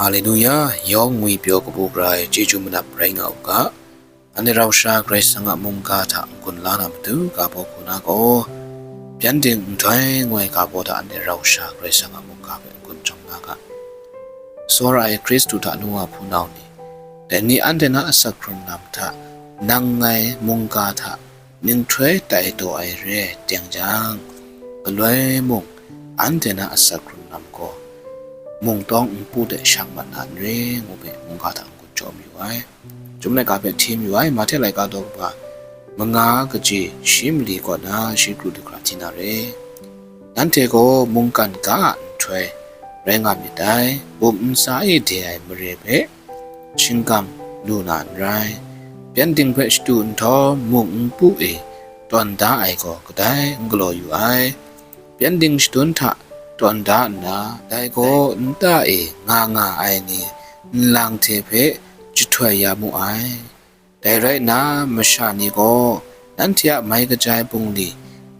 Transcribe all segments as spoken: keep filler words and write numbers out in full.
Haleluya, yawng ngwipyaw kabu gara ai chyeju manap rai nga u ga, anhte rau sha Karai Kasang a mungga hta n-gun la na matu ga baw hku na gaw, byanding nhtoi ngu ai ga baw hta anhte rau sha Karai Kasang a mungga hpe n-gun jawm na ga. Tsawra ai Hkristu hta nu wa hpunau ni, dai ni anhte na asak hkrung lam hta nang ngai mungga hta ninghtoi tai taw ai re ai teng jang, galoi mung anhte na asak hkrung lam gaw mungtawng npu de shang mat na n re ngu hpe mungga hta n-gun jaw mayu ai. Chyum laika hpe hti mayu ai. Mahte laika daw kaba manga kaji shi mali kaw na shi kru du hkra hti na re. Nanhte gaw mungkan ga a nhtoi rai nga myit dai. Bum ntsa e de ai mare hpe shingkang lu na n rai. Byanding hpe shadu nhtawm, mung npu e tawn da ai gaw kadai n galaw yu ai. Byanding shadun hta tawn da nna, dai gaw nta e nga nga ai ni nlang hte hpe jahtoi ya mu ai. Dai rai nna, masha ni gaw nanhte a mai kaja ai bungli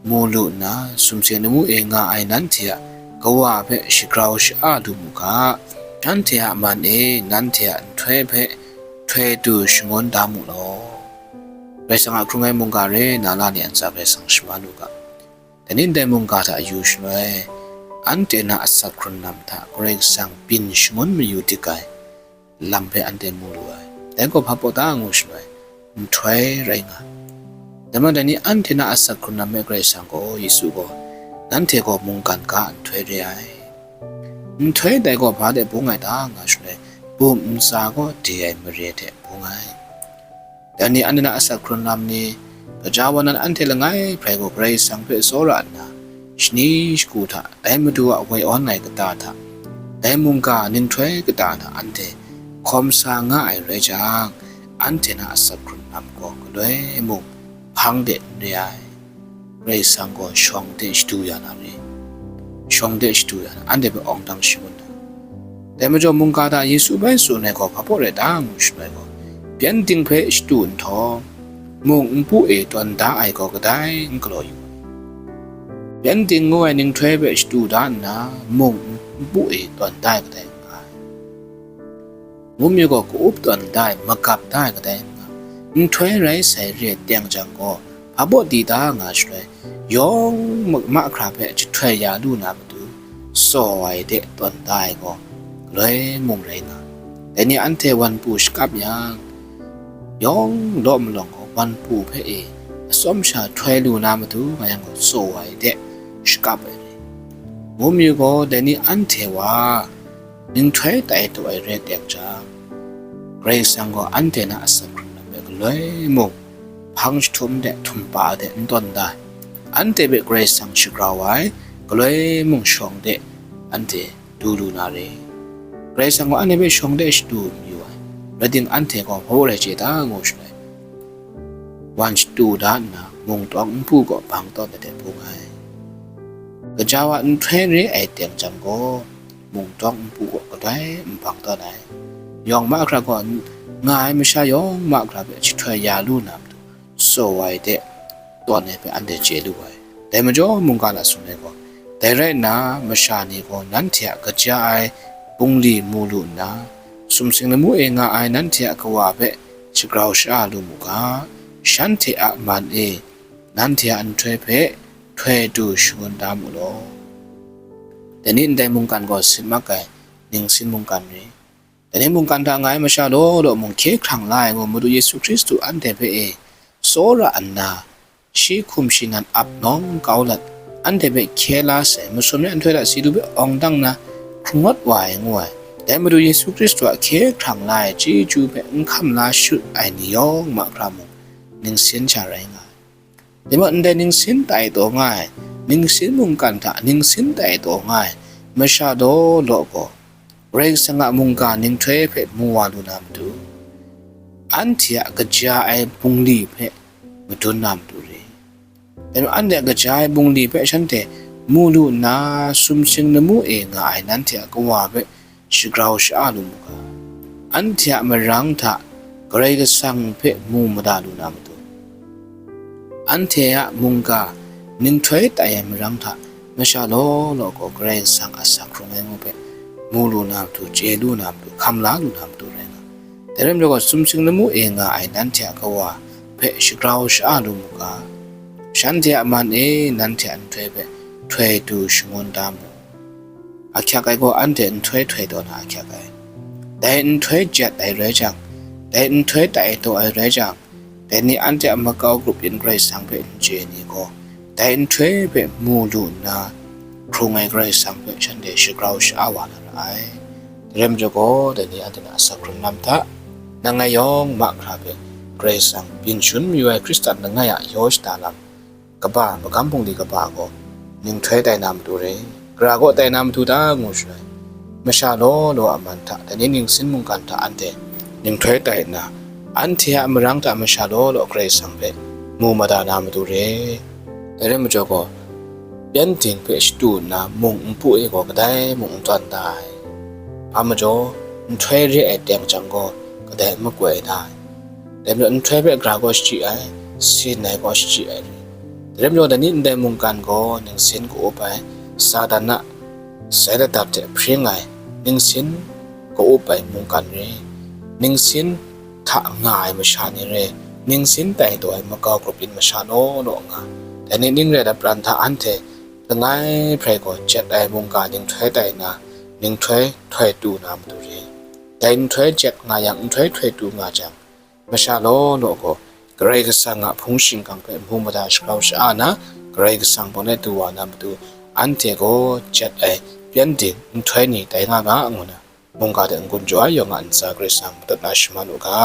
mu lu nna, sumsing lamu e nga ai nanhte a Kawa hpe shagrau sha-a lu mu ga, shanhte a man e nanhte a nhtoi hpe htoi du shangun da mu law. Karai Kasang a hkrung ai mungga re na la ni a ntsa Karai Kasang shaman u ga. Dai ni ndai mungga hta yu shaloi, anhte na asak hkrun lam hta Karai Kasang byin shangun mayu dik ai lam hpe anhte mu lu ai. Dai gaw hpa baw ta ngu shaloi, nhtoi rai nga. Dai majaw, dai ni anhte na asak hkrun lam hpe Karai Kasang gaw, Yesu gaw, nanhte gaw mungkan ga a nhtoi re ai. Nhtoi dai gaw hpa de bung ai ta nga shaloi, bum ntsa gaw de ai mare hte bung ai. Dai ni anhte na asak hkrun lam ni, gaja wa nan anhte langai hprai gaw Karai Kasang hpe tsawra nna, shani shagu hta, dai Madu a woi awn ai kata hta, dai mungga ninghtoi kata hta anhte hkawm sa nga ai rai jang, anhte na asak hkrun lam gaw galoi mung hpang de n re ai. Karai Kasang gaw shawng de shadu ya na re. Shawng de shadu ya na, anhte hpe awng dang shangun na. Dai majaw, mungga hta Yesu bai tsun ai gaw hpa baw rai ta ngu shaloi gaw, byanding hpe shadu nhtawm, mung npu e tawn da ai gaw kadai n galaw yu ai. Byanding ngu ai ninghtoi hpe shadu da nna, mung npu e tawn da ai kadai n nga ai. Ngu mi gaw ka-up tawn da ai, magap da ai kadai n nga, nhtoi rai sai re teng jang gaw, hpa baw di ta nga shaloi, yawng ma-, mahkra hpe jahtoi ya lu na matu, tsaw ai de tawn da ai gaw, galoi mung rai nga. Dai ni anhte wan pu shakap yang, yawng law malawng gaw wan pu hpe e atsawm sha htoi lu na matu nga yang gaw, tsaw ai de shakap ai rai. Ngu mi gaw, dai ni anhte wa, ninghtoi tai taw ai re teng jang, Karai Kasang gaw anhte na asak hkrun lam hpe galoi mung hpang jahtum de htum pa de n tawn da ai. Anhte hpe Karai Kasang shagrau ai, galoi mung shawng de anhte du lu na re. Karai Kasang gaw anhte hpe shawng de shadu mayu ai, rai ting, anhte gaw hpa rai chye ta ngu shaloi, wan shadu da nna, mungtawng npu gaw bang tawn ai hte bung ai. Gaja wa nhtoi re ai teng jang gaw, mungtawng npu gaw kadai n bang tawn ai. Yawng mahkra gaw n-, nga ai masha yawng mahkra hpe jahtoi ya lu na matu, tsaw ai de tawn ai hpe anhte chye lu ai. Dai majaw, mungga hta tsun ai gaw, dai rai nna, masha ni gaw nanhte a kaja ai bungli mu lu nna, sumsing lamu e nga ai nanhte a Kawa hpe shagrau sha-a lu mu ga, shanhte a man e nanhte a nhtoi hpe htoi du shangun da mu law. Dai ni ndai mungkan gaw sin mak ai ningsin mungkan re. Dai ni mungkan hta nga ai masha law law mung hkye hkrang la ai ngu Madu Yesu Hkristu anhte hpe e tsawra nna, shi hkum shi nan ap nawng kau lat, anhte hpe hkye la sai, masum ni nhtoi hta si du hpe awng dang na hkrung rawt wa ai ngu ai. Dai Madu Yesu Hkristu a hkye hkrang la ai chyeju hpe n hkam la shut ai ni yawng mahkra mung ningsin sha rai nga ai. Dai majaw, ndai ningsin tai taw nga ai, ningsin mungkan hta ningsin tai taw nga ai masha law law gaw, Karai Kasang a mungga ninghtoi hpe mu wa lu na matu, anhte a kaja ai bungli hpe madun na matu re. Dai majaw, anhte a kaja ai bungli hpe shanhte mu lu nna, sumsing lamu e nga ai nanhte a Kawa hpe shagrau sha-a lu mu ga, anhte a marang hta Karai Kasang hpe mu mada lu na matu, anhte a mungga ninghtoi tai ai marang hta masha law law gaw Karai Kasang a sa hkrung ai ngu hpe mu lu na matu, chye lu na matu, hkam la lu na matu rai nga. Dai rai majaw gaw, sumsing lamu e nga ai nanhte a kawa hpe shagrau sha-a lu mu ga, shanhte a man e nanhte a nhtoi hpe htoi du shangun da mu. Ahkyak ai gaw anhte nhtoi htoi taw na ahkyak ai. Dai nhtoi jet ai rai jang, dai nhtoi tai taw ai rai jang, dai ni anhte a makau grup yin Karai Kasang hpe n chye ni gaw, dai nhtoi hpe mu lu nna, hkrung ai Karai Kasang hpe shanhte shagrau sha-a wa na ra ai. Dai rai majaw gaw, dai ni anhte hta asak hkrung lam hta, langai yawng mahkra hpe Karai Kasang byin shangun mayu ai Hkristan langai a yaw shada lam, kaba, magam bungli kaba gaw ninghtoi tai na matu re, gara gaw tai na matu ta ngu shaloi, masha law law a man hta, dai ni ningsin mungkan hta anhte ninghtoi tai nna, anhte a marang hta masha law law Karai Kasang hpe mu mada na matu re. Dai rai majaw gaw, pyengdin hpe shatu nna mung npu e gaw kadai mung n tawn da ai. Hpa majaw, nhtoi re ai teng jang gaw kadai n makoi da ai. Dai majaw nhtoi hpe gara gaw shachyi ai, sin ai gaw shachyi ai re. Dai rai majaw, dai ni ndai mungkan gaw ningsin ka-up ai, Satan a sai latdap hte hpring ai, ningsin ka-up ai mungkan re. Ningsin hta nga ai masha ni re, ningsin tai taw ai makau grup yin masha law law nga, dai ni ning rai ai pran hta anhte langai hprai gaw jet ai mungga ninghtoi tai nna, ninghtoi htoi tu na matu re. Dai nhtoi jet nga yang, nhtoi htoi tu nga jang, masha law law gaw Karai Kasang a hpung shingkang hpe mu mada shagrau sha-a na, Karai Kasang baw le du wa na matu, anhte gaw jet ai pyengdin nhtoi ni tai nga ga, ngu na mungga hte n-gun jaw ai yawng a ntsa Karai Kasang matut na shaman u ga.